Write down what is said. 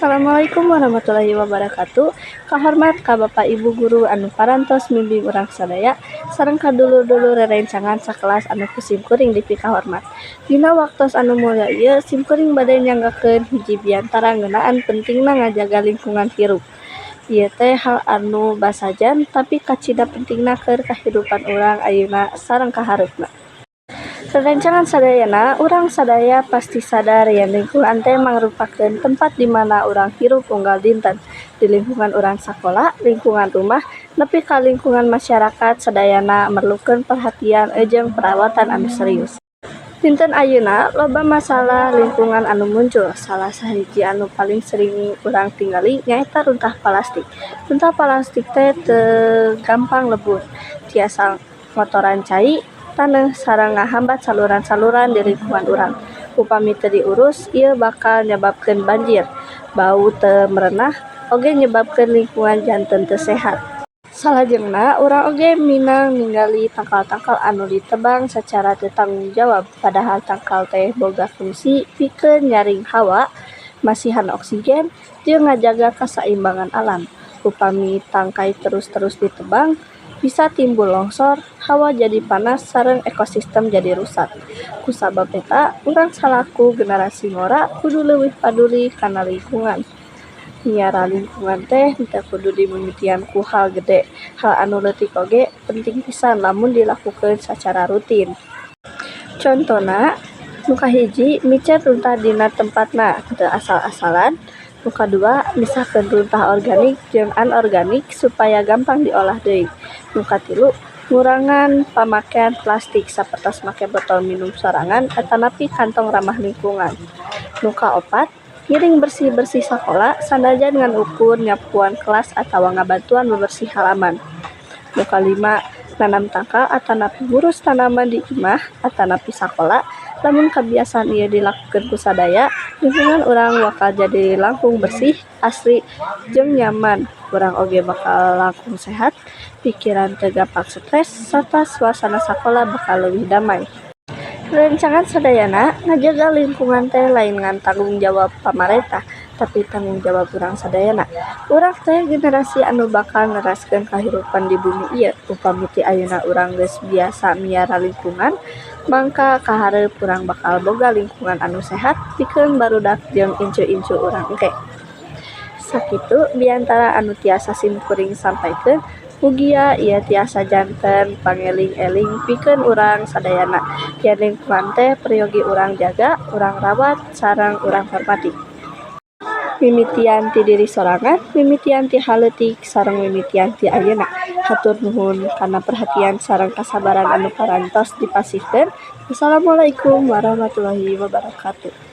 Assalamualaikum warahmatullahi wabarakatuh. Kahormat ka Bapak Ibu guru anu parantos mimbing urang sadaya sareng ka dulur-dulur rerencangan sakelas anu ku simkuring dipikahormat. Dina waktos anu mulya ieu, simkuring bade nyanggakeun hiji biantara ngeunaan pentingna ngajaga lingkungan hirup. Ieu teh hal anu basajan, tapi kacida pentingna keur kahirupan urang ayeuna sareng kahareupna. Rerencangan sadayana, urang sadaya pasti sadar yen lingkungan teh mangrupakeun tempat di mana urang hirup unggal dinten. Di lingkungan urang sakola, lingkungan rumah, nepi ka lingkungan masyarakat, sadayana merlukeun perhatian jeung perawatan anu serius. Dinten ayeuna loba masalah lingkungan anu muncul. Salah sahiji anu paling sering urang tingali nyaeta runtah palastik. Runtah palastik teh teu gampang lebur, tiasa ngotoran cai, taneuh, sareng ngahambat saluran-saluran di lingkungan urang. Upami teu diurus, ieu bakal nyababkeun banjir, bau teu merenah, oge nyebabkeun lingkungan janten teu sehat. Salajengna, urang oge minang ningali tangkal-tangkal anu ditebang sacara teu tanggung jawab, padahal tangkal teh boga fungsi pikeun nyaring hawa, masihan oksigen, jeung ngajaga kasaimbangan alam. Upami tangkai terus-terus ditebang, bisa timbul longsor, hawa jadi panas sareng ekosistem jadi rusak. Kusabab eta, urang salaku generasi ngora kudu leuwih paduli kana lingkungan. Miara lingkungan teh henteu kudu dimimitian ku hal gede, hal anu leutik oge penting pisan lamun dilakukeun sacara rutin. Contona, nu kahiji, miceun runtah dina tempatna, teu asal-asalan. Nu kadua, misahkeun runtah organik jeung anorganik supaya gampang diolah deui. Nu katilu, ngurangan pamakean plastik, sapertos make botol minum sorangan atanapi kantong ramah lingkungan. Nu kaopat, ngiring bersih-bersih sakola, sanajan ngan ukur nyapuan kelas atawa ngabantuan bebersih halaman. Nu kalima, nanam tangkal atanapi ngurus tanaman di imah atanapi sakola. Lamun kabiasaan ieu dilakukeun ku sadaya, lingkungan urang bakal jadi langkung bersih, asri, jeung nyaman. Urang oge bakal langkung sehat, pikiran teu gampang stres, sarta suasana sakola bakal leuwih damai. Rerencangan sadayana, ngajaga lingkungan teh lain ngan tanggung jawab pamarentah, tapi tanggung jawab urang sadayana. Urang teh generasi anu bakal neraskeun kahirupan di bumi ieu. Upami ti ayeuna urang geus biasa miara lingkungan, mangka kahareup urang bakal boga lingkungan anu sehat pikeun barudak jeung incu-incu urang engke. Sakitu biantara anu tiasa simkuring sampaikeun. Mugia ieu tiasa janten pangeling-eling pikeun urang sadayana yen lingkungan teh peryogi urang jaga, urang rawat, sareng urang hormati. Mimitian ti diri sorangan, mimitian ti hal leutik, sareng mimitian ti ayeuna. Hatur nuhun kana perhatian sareng kasabaran anu parantos dipasihkeun. Wassalamualaikum warahmatullahi wabarakatuh.